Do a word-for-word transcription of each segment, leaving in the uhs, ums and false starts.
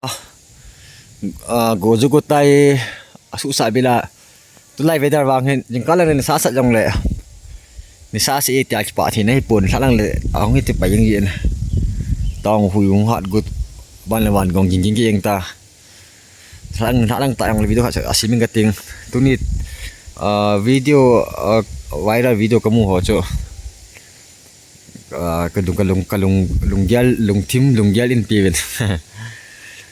Ah, go ju go tai, asuhsah bila. Tulai weather vang hin, jingkah lang nisa sat jongle, nisa se e tia kipah thei nahi pon, lha lang le ahung hiti pai jeng jin. Tong hui hung hat gut, van le van gong ging ging jeng ta. Lha lang, lha lang ta jongle video khat asim inge kating. Tuni, ah, video, ah, viral video kamu ho chu, ah, kalung, kalung, kalung, lunggel, lungthim, lunggel in piuvin.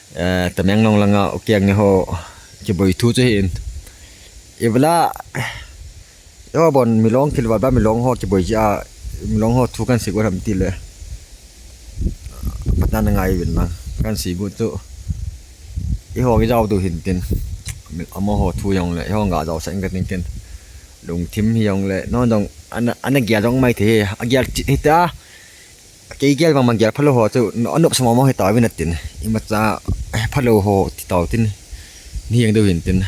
Eh, Tamenglong langa Ukeng ne ho kiboi thu chu hin. Ibola, eiho bon Milong thil val ba Milong ho kiboi ji a, Milong ho thu kan sei got ham tile, phatna nangai uvin lang, kan sei got chu. Eiho kijao diu hin tin. Amaho thu jongle eiho ga jaosah inge kating tin. Lungthim hi jongle, non jong ana, ana gel jong mai thei, agel chit hita. Kei gel vang mang gel phalou ho chu, anop sa mama hita uvin atin. Imacha, eh, phalou ho ti tau tin. Ni jeng diu hin tin.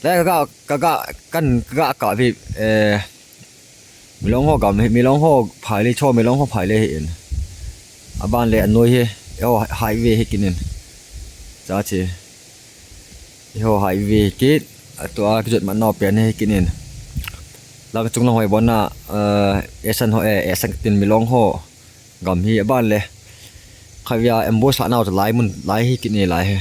Le kaga, kaga, kan, kaga kah ve, eh, Milong ho gam hi, Milong ho phai le, cho Milong ho phai le hi in. Aban le anoi hi, eiho highway hi kit in. Cha che. Eiho highway hi kit, atua kijot mat nau pen hi kit in. Lang chung lang hoi bon na, eh, Esan ho, eh, Esan tin Milong ho gam hi aban le. Khatvei a ambush lhah nau chu lai mun, lai hi kit in lai hi.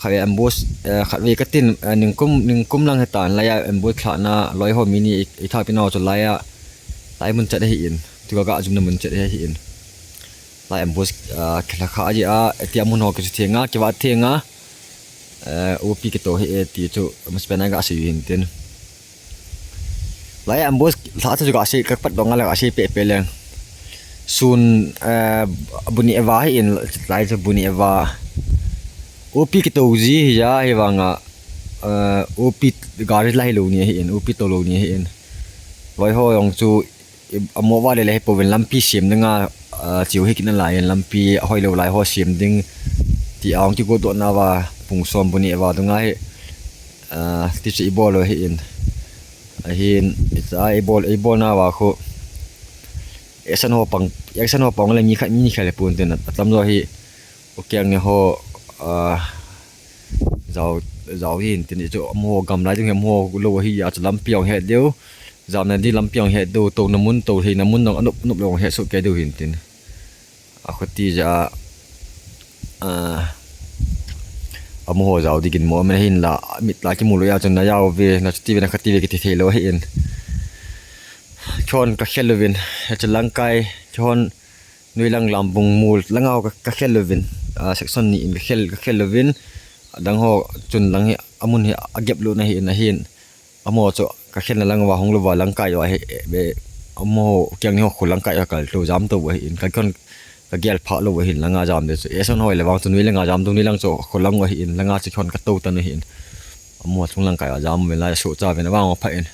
Khatvei ambush, eh, khatvei katin, eh, ningkum, ningkum lang hitan, lai a ambush lhahna, loi ho mi ni i, i thahpi nau chu lai a, lai mun chet ahi in, tu kaga jumna mun chet ahi in. Lai ambush, ah, kilha kha aji a, tia mun ho kisu thenga, kiva thenga, eh, upi kito hi e ti chu, maspena ga sei hin tin. Lai ambush lha chu ga sei, ka pat dong a la ga sei pe pe leng. Sun, eh, buni eva hi in, lai chu buni eva. Upi kito ji hi ja hi vanga, eh, upi gari lai lou ni hi in, upi to lou ni hi in. Loi ho jong chu, i, amo va le le hi pouvin lampi sem dinga, ah, chiu hi kit in lai in lampi ahoi lou lai ho sem ding. Ti a hung kigo doh nauva, pung som buni eva dunga hi, ah, ti chu i bol u hi in. Ahin, i cha i bol, i bol nauva khu. Action ho pang, action ho pang le mi khat, mi khat le pon tin atam jo hi. Ukeng ne ho, ah, jao, jao hin tin chu amaho gam lai ding hi amaho lou hi a chu lampi jong het diu. Jamna di lampi jong het diu, touna mun, to theina mun jong anop, nop lou het soh kei diu hin tin. Akhuti ja, ah, amaho jao dingin mo, aman hinla, mit la kimu lou a chun na jao ve, na chuti ve, na khati ve kiti thei lou hi in. Chon ka khel uvin, hiche langkai, chon Nuilang Lambung mol langa ka, ka khel uvin, ah, section ni in ka khel, ka khel uvin, adang ho chun lang hi, amun hi agep lou na hi in ahin. Amaho chu ka khelna lang uva hung louva langkai uva hi, eh, be, amaho Ukeng ne ho khu langkai uva kal tou jam tou uva hi in, ka khon ka gel pha lou uva hi in, langa jam de chu. Eson hoi le vang chu nui langa jam tou, nui lang chu khu lang uva hi in, langa chu khon ka tou tan uva hi in. Amaho chung langkai uva jam uva la su cha ve na vang uva pha in.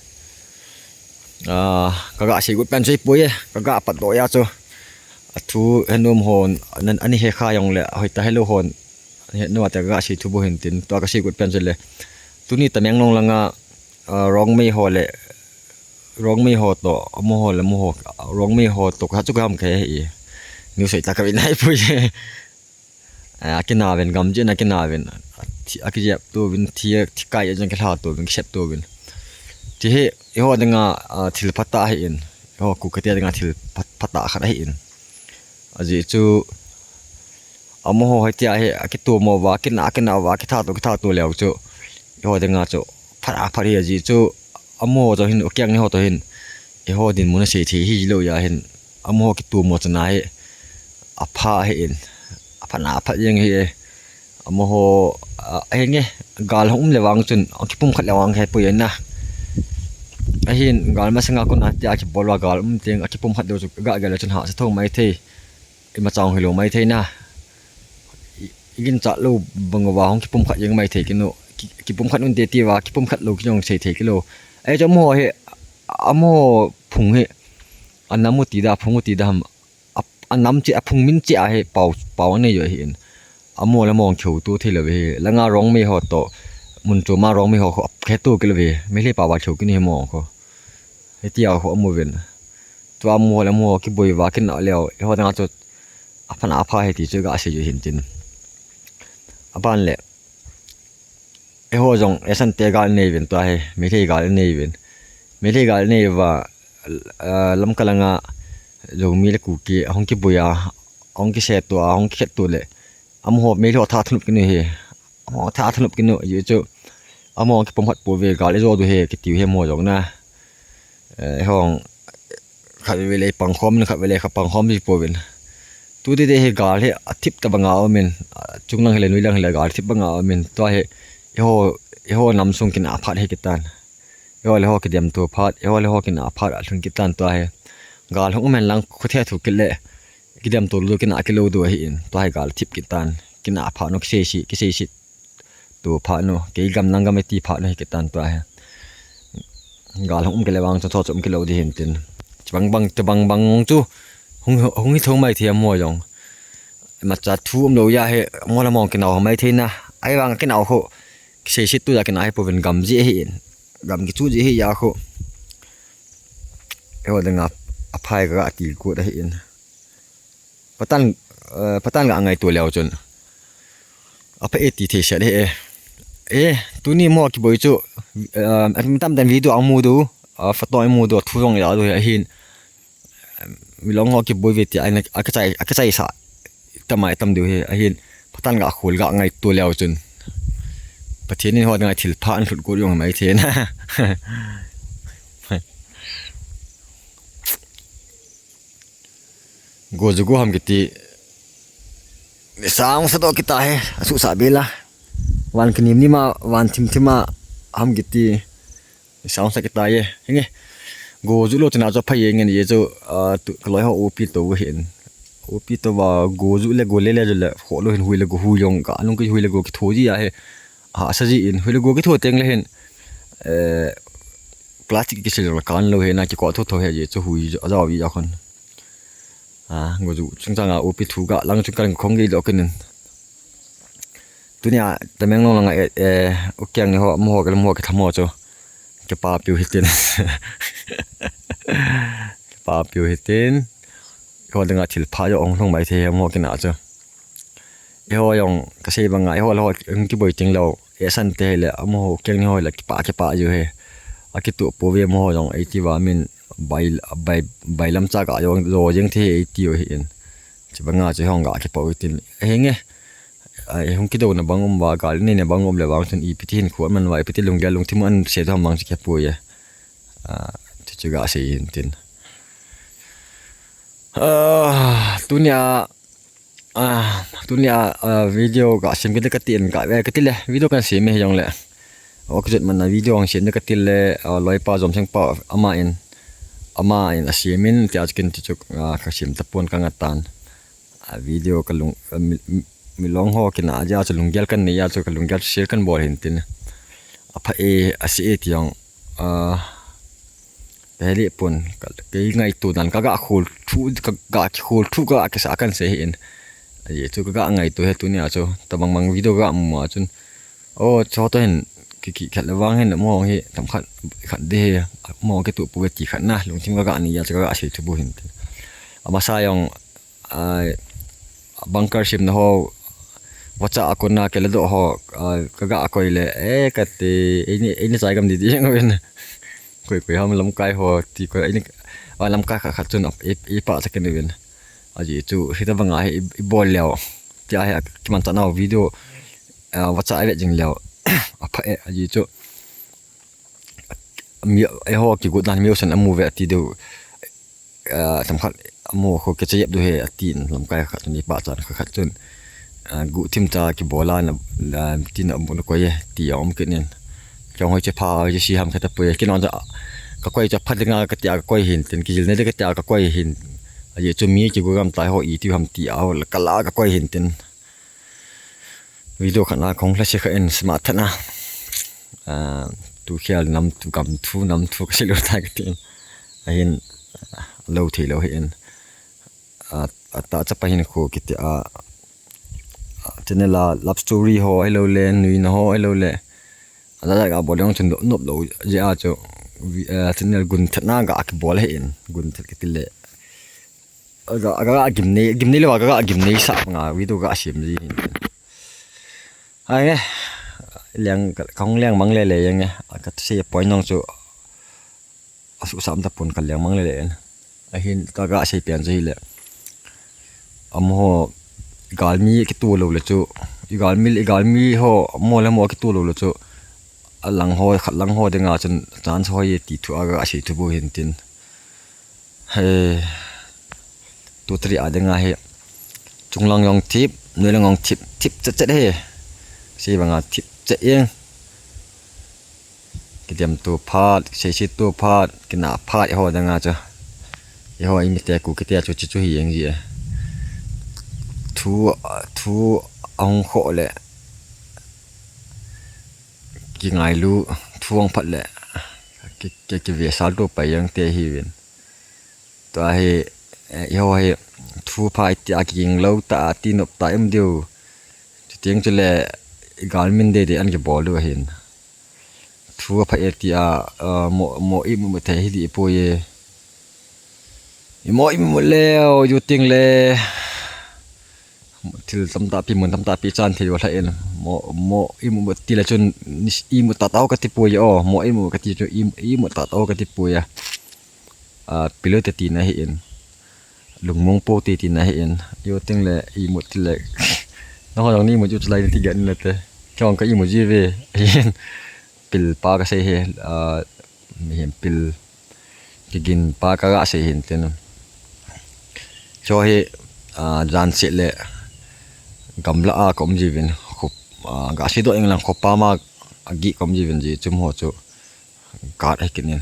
Ah, kaga sei got pen chu i pui e, kaga pat doh a chu. Athu he nom hon, an, ani he kha jong le, hoi ta he lou hon. He nom ate kaga sei thu bou hin tin, tua ka sei got pen chu le. Tuni Tamenglong langa, ah, Rongmei ho le, Rongmei ho to, amaho le amaho, Rongmei ho to, ka chu ka ham ka he i. News hoi ta ka vin hai pui e. Eh, akina uvin, gam jin akina uvin, thi, akijep tou uvin, thi, thi kai jeng kilha tou uvin, kisep tou uvin. Ti hi, eiho dinga, ah, thil phatah ahi in, eiho Kuki te dinga thil phat, phatah khat ahi in. Ajeh chu, amaho hitia hi, akitom uva, akina, akina uva, kitha tou, kitha tou leu chu, eiho dinga chu, phat a phat hi ajeh chu, amaho to hin, Ukeng ne ho to hin, eiho dinmun a sei thei hi lou a hin, amaho kitom u chun ahi, apha ahi in, aphatna aphat jeng hi e, amaho, a, ahi nge, gal hung um le vang chun, akipumkhat le vang he pui na. Ahin, gal masanga kona tia kibol uva gal um teng, akipumkhat diu chu, ga gel le chun hahsa tho mai thei. Ima chang hilou mai thei na. I, i ginchat lou bang uva hung kipumkhat jeng mai thei kit u. Ki, kipumkhat un te ti uva, kipumkhat lou kit jong sei thei kit lou. Ahi chu amaho hi, amaho phung hi, anam u ti da, phung u ti da ham, a, anam cheh, aphung min cheh a hi pao, pao anei u ahi in. Amaho le amaho kihouto thei lou hi, langa Rongmei ho to, mun chom a Rongmei ho khu, akhe to kit lou hi, Meitei pao va kihou kit u hi amaho khu. Hitia khu amu uvin. Tua amaho le amaho kiboi uva kina leu, eiho dinga chu aphatna apha hi ti chu ga sei u hin tin. Aban le, eiho jong Esan te gal nei uvin tua hi, Meitei gal nei uvin. Meitei gal nei uva, ah, Lamka langa Zomi le Kuki ahung kibui a, ahung kiseto a, ahung kikhetto le, amaho Meitei ho tha thanup kit u hi. Amaho tha thanup kit u, ajeh chu amaho kipom khat pouve, gal ijo diu hi, kiti u hi amaho jong na. Eh, eiho khatvei le pangkhom in, khatvei le kha pangkhom ji pouvin. Tuti te hi gal hi athip tabanga umin, ah, chunglang hile nuilang hile gal thip banga umin. Tua hi eiho, eiho nam sung kinah phat hi kitan. Eiho le eiho kidemto phat, eiho le eiho kinah phat alhun kitan tua hi. Gal hung um hen lang khuthe thu kit le, kidemto lou, kinah kilou diu ahin. Tua hi gal thip kitan. Kinah phat nu kiseiset, kiseiset to phat nu, kei gam nang gam e ti phat nu hi kitan tua hi. Gal hung um kit le vang chu tho chu um kit lou ding hin tin. Chubang bang, chubang bang chu hung, hung hi thou mai thei amaho jong. Imacha thu umlou a hi, amaho le amaho kinah mai thei na. Ahivang kinah khu, kiseiset to a kinah hi pouvin, gam jeh ahin. Gam kichu jeh ahi a khu. Eiho dinga aphai kaga tilkut ahin. Patan, eh, patan ga ngaito leu chun apha e ti thei set ahi e. Eh, tuni amaho kiboi chu, eh, mi tamtah in video amu diu, ah, photo amu diu, thu jong ila diu ahin. Milong ho kiboi ve ti a, akichai, akichaisa tam a tam diu ahi, ahin. Patan ga khol ga ngaito leu chun, Pathen in eiho dinga thilpha ahin lhut got jong mai thei na. Go ju go ham kiti. Ni sang sa to kita he, asuhsa bela. Van kinim nim a, van thim thim a, ham kiti. Ni sang sa kita ye. Hinge. Go ju lou tina chu pha ye ngen ye chu, ah, tu, ka loi ho upi to hin. Upi to va go ju le go le le ju le, ho lou hin hui le go hui jong ka, anung kihui le go kitho ji ahi. Ah, asa ji in, hui le go kitho teng le hin. Eh, plastic kisil jong kan lou he na, kiko tho tho he ji chu hui ju, ajao ji a khun. Ah, go ju chungchang a upi thu ga lang chu kan khong gei lo kinin. Tunia Tamenglong langa, eh, eh, U Kiang ni ho, amaho kal mo kithamo chu. Kipa piu hitin. Kipa piu hitin. Eiho dinga thilpha jo ong long mai thei amaho kina chu. Eiho jong kasei banga, eiho le eiho hung kiboi ting lou. Esan te hile, amaho keng ni ho le kipa, kipa ju he. Akituh pouve amaho jong, eiti va min bai, bai, bailam cha ka jong, jo jeng the eiti u hin. Chubanga chu hung ga kipa u tin. Hinge. Ai, hung kidouna bang um va, gal neina bang um le vang chun ipi ti hin khu aman va, ipi ti lunggel lungthim an se thom bang chu kipui e. Ah, chu chu ga sei hin tin. Ah, tunia Ah, tunia, ah, video ga sem kit le kati in ga, eh, kati le, video kan sem e jong le. Ok, jot man a video ang sem le kati le, ah, loipa Jomseng pa ama in, ama in asem in, tia chu kin ti chu, ah, ka sem tapon ka ngatan. Ah, video ka lung, ah, mi, mi, milong ho kina a ja chu lunggel kan nei a chu ka lunggel chu share kan bol hin tin. Apha e, ase e ti jong, ah, Pehli pun, ka, kei ngaito dan, ka ga khol thu, ka ga khol thu, ka ga kisa kan sei hin. Ahi chu ka ga ngaito he tunia chu, tabang bang video ga mu a chun. O, chu to hin, ki, ki, khat le vang hin, mo hi, tam khat, khat de he, mo ke tu pu ti khat na, lungthim ka ga ni a chu ka ga sei thu bu hin. Amasa jong, Ai, bunker sim na ho, vacha a kona ke le do ho, ai, ka ga koi le, eh, kati, eini, eini chai gam di di jeng uvin. Koi, koi ham lamkai ho, ti koi, eini, a lamkai khat khat chun, i, i pa cha ken uvin. Aji chu, hita banga hi, i, i bol leo. Tia hi, kimancha nau video, ah, vacha a ve jing leo. Apha e, aji chu. Mi, eiho kigot dan mi usan amu ve ati deu. Ah, tam khat amu khu ke chep du he atin lamkai khat ni pa chan khat chun. Ah, gu thim cha kibol a na, na tin amu na koi e ti a um kit nin. Kong hoi che pha hoi che si ham khat apui. Kin on cha ka koi cha pha dinga ka tia ka koi hin tin. Kijil ne de ka tia ka koi hin. Aji chu mi kigu gam tai ho i ti ham ti a ho la ka la ka koi hin tin. Video khat na kong lhase kha in sma thana. Ah, tu khial nam tu gam thu nam thu ka sei lou tai ka tin. Ahin, ah, lou thei lou hi in. Ah, ata chapa hin khu kiti a, ah, channel a love story ho hello le, nuina ho hello le. Ala la ga bol jong chun nop lou je a chu, vi-, eh, channel gun thana ga kibol hi in, gun that kiti le. Aga, aga gimnei, gimnei le aga gimnei sa nga video ga sem ji hin. Ai nge, leng, kahung leng mang lele nge, kasei point nong chu, asuhsam tapon kaleng mang lele. Ahin kaga sei pen chu hile. Amaho, galmi kitoh lou le chu, igalmi, igalmi ho, amaho le amaho kitoh lou le chu, alang ho, khat lang ho dinga chun chance hoi ti thu aga sei thu bou hin tin. He, tu tari a dinga hi, chunglang jong thip, noilang jong thip, thip chet chet hi. Sei banga thip chet jeng. Kidem tu phat, seise tu phat, kina phat, eiho dinga chu. Eiho imite Kukite chu chuchu hi jeng ji e. Thu, thu ahung khoh le, kingailu, thu ahung phat le, ki, ki, kivesal to pai jeng te hiuvin. Tua hi, eiho hi, thu pha iti a kiging lou ta, ati nop ta im diu. Chuteng chule, igalmin deidei an kibol diu ahin. Thu apha e tia, mo, mo imu mu thei hi dipoi e. Imo imu leu, juteng le. Thil tamtah pi, mun tamtah pi chan thei lha in. Mo, mo imu mu tile chun, imu tata ho katipoi e o. Mo imu kati chu, imu tata ho katipoi e. Pil u te tina ahin. Lungmong pou te tina ahin. Juteng le imu tile. Nahon jong ni imu chu chulai nati gei nate. Kei jong ka imu ji ve. Ahin. Pil pa kasei hi. Mihem pil. Kigin pa kaga sei hin tin. Chu hi, jan seh le gamla a ka um jiuvin. Ga seidoh inlang khopa ma ageh ka um jiuvin ji chum ho chu. Gat hi kinin.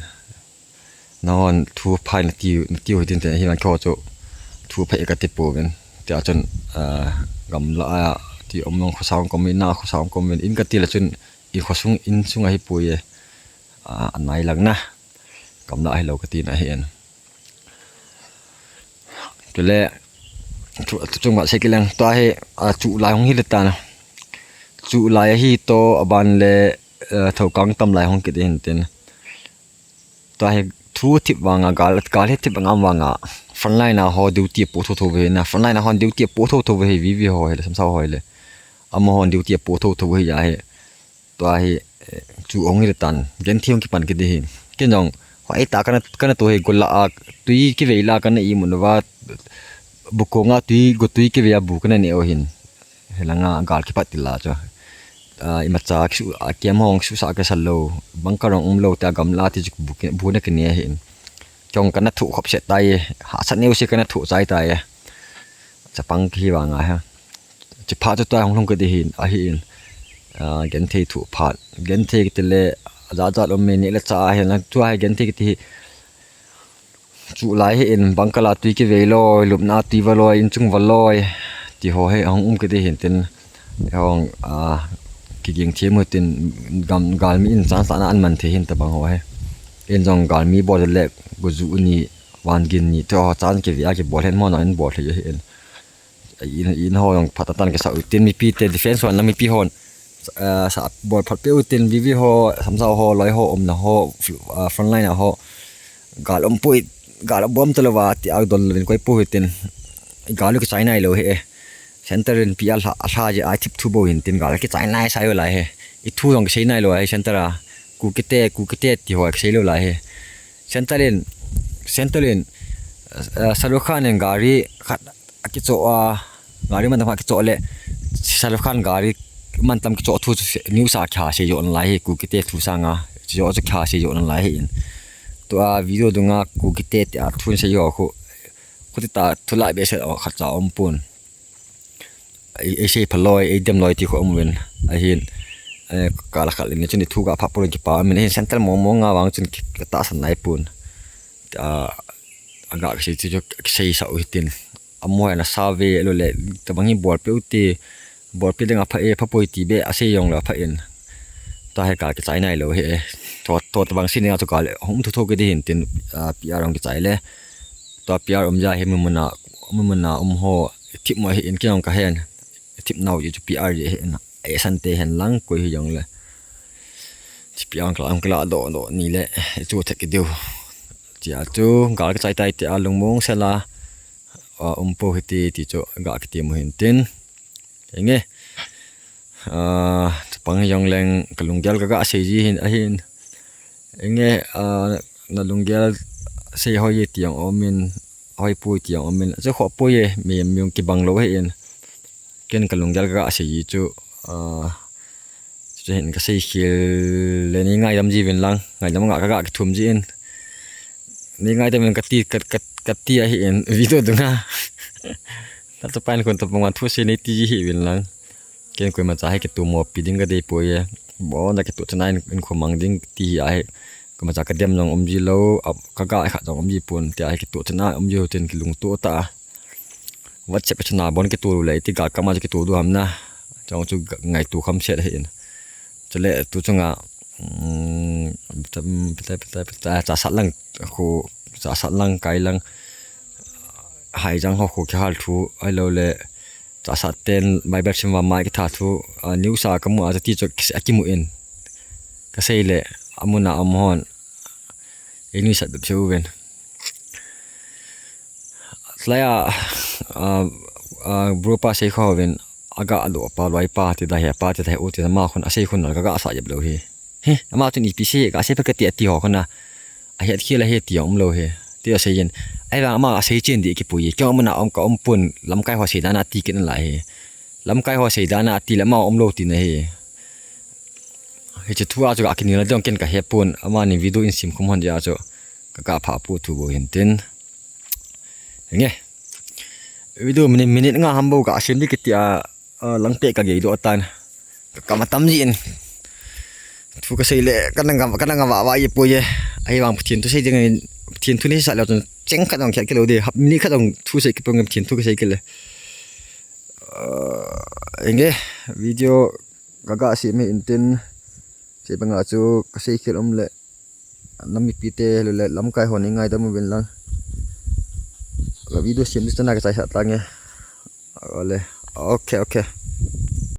Nahon thu phai nati, nati u hitin te, hilang kho chu thu phai kati pouvin. Tia chun, gamla a ti um nong khosang komin, na khosang komin, in kati le chun, in khosung, in sung ahipoi e, anai lang na. Gamla ahilou kati na ahin. Chule, chu, chu chunga sei kileng, tua hi, achuh lai hung hile tan. Chuh lai ahi to, aban le, thoukang tam lai hung kit hin tin. Tua hi thu thip vanga, gal, gal hi thip vanga, vanga. Frontline a ho duty apoh thotho ve na. Frontline a hon duty apoh thotho ve hi, VV ho hile, Samsao ho hile. Amahon duty apoh thotho ve hi ahi. Tua hi, chu hung hile tan. Genthei hung kipan kit di hi. Ken jong, hoi ta kana, kana to hi gola a, tui kivei la kana imu uva. Bukonga tui, gotui kivei a bu kana neh u hin. Hilanga gal kipat til a chu. Imacha kisu, akiam hong kisusah kisah lou. Bunker jong umlou tia gamla ti chu bu, bu na kine ahin. Kei jong kana thoh khop set tai. Hahsat neo se kana thoh chai tai. Chapang kihi vanga hi. Chipha chu tua hung lhung kit di hin, ahin. Genthei thoh phat. Genthei kiti le, jat jat um e, neh le chah ahin. Tua hi genthei kiti hi. Chuh lai hi in bunker a tui kivei loi, lupna a tui va loi, inchung va loi. Ti ho hi ahung um kit di hin tin. Hong, kiging thim u tin, gam, galmi in chance ana an man thei hin tabang ho hi. In jong galmi bol le, goju ni, vangin ni, ti ho chance kivei a kibol hin mo na in bol thei hin. In, in ho jong phatah tan kisah u tin mipite defense hon, mipi hon. Sa bol phat peh u tin VV ho, Samsao ho, loi ho, umna ho, frontline a ho. Gal umpoi, gal abom talouva, tia dol louvin koi pou hitin. Gal u kichai nailou hi e. Center in PR lha, alha ji a thip thu bou hin tin gal kichai nai sai u lai hi. I thu jong kisei nailou hi center a. Kukite, Kukite ti ho kisei lou lai hi. Center in, Center in, Shahrukh Khan in gari khat akichoh a, gari mantam khat akichoh le, Shahrukh Khan gari mantam kichoh thu chu news a kihasei joh nalai hi, Kukite thu sanga, chu joh chu kihasei joh nalai hi in. Tua video dunga Kukite tia thu sei joh khu, khuti ta thu lai behseh khat cha um pon. Ei, eisei phaloi, eidem loi ti khu um uvin. Ahin, kala khat in chun i thu ga phah pon kipa um in, ahin center mong mong nga vang chun katahsan nai pon. Aga kisei chu, kiseisah u hitin. Amaho ana sa ve lou le, tabang hi bolpeh u ti, bolpeh ding apha e, phapoi ti beh asei jongle apha in. Tua hi gal kichai nailou hi e. Tua, tua tabang sei dinga chu gal hung um thotho kit di hin tin, PR hung kichai le. Tua PR um jeh a hi mimuna, mimuna um ho, thip mo hi in kei jong kahen. Thip nau ji chu PR ji hi in. Asante hen lang koi hijongle. Chu PR kala, kala doh doh ni le, chu thek kit diu. Tia chu, gal kichai tai tia lungmong sela, umpou hite ti chu ga kitem u hin tin. Henge. Ah, chapang hi jong leng kalunggel kaga sei ji hin ahin. Enge, ah, nalunggel sei hoi e ti jong umin, hoipoi ti jong umin. Chu khoh poi e, mi, mi jong kibang lou ahin. Ken kalunggel kaga sei ji chu, ah, chu hin kasei khel le nei ngaidam ji uvin lang, ngaidam nga kaga kithum ji in. Nei ngaidam in kati, ka, ka, kati ahin, video dunga. Nachapan khun tapong a thusei nei ti ji hih uvin lang. Ken koimacha hi kitomo pi ding kadei poi e. Bon a kitoh chana in, in khomang ding ti hi ahi. Koimacha kadem jong um ji lou, a, kaga khat jong um ji pon, ti ahi kitoh chana um ji ho tin kilungtoh tah a. WhatsApp chana bon kitoh lou le, iti gal kama chu kitoh diu ham na. Chong chu ga-, ngaito kham set ahin. Chule tu chunga, um, pita, pita, pita, pita, chasat lang, khu, chasat lang, kai lang, hai jang ho khu kihal thu, ahilou le, chasat ten Bible sim va mai kitha thu, ah, news a kamu a, ti chu kis-, akimu in. Kasei le, amun a um hon. Ei nuisat bep se uvin. Tlai a, ah, ah, bro pa sei kho uvin, aga alo pa, loi pa, ti da he pa, ti da he u, ti da ma khun, asei khun, kaga sa jep lou hi. He, ama chun ipi sei, kasei pha kati ati ho khun a. Ahet khel ahi ti jong um lou hi. Ti asei jin. Ahivang ama asei chen di kipui. Kei amun a um ka um pon lamkai ho sei dan a ti kit nalai hi. Lamkai ho sei dan a ti le ama um lou ti na hi. Hiche thu a chu ka kinel na ding ken kahe pon. Amani video in sim khum hon dia chu. Kaga pha pu thu bou hin tin. Nge. Video minute, minute nga ham bou kasim di kiti a. Ah, langpeh kagei doh tan. Ka, kama tam jin. Thu kasei le, kana nga, kana nga va va ye poi e. Ahivang Pathen thu sei ding, Pathen thu nei sa le chun cheng khat dong khat kilo de. Hap minute khat dong thu sei kipong Pathen thu kasei kile. Ah, enge, video kaga sem in tin. Sei banga chu kasei khel um le. Nam mipi te, le, le, lamkai ho nei ngaidam uvin lang. Ka video sem di chana kachaisah tange. Ale, okay, okay.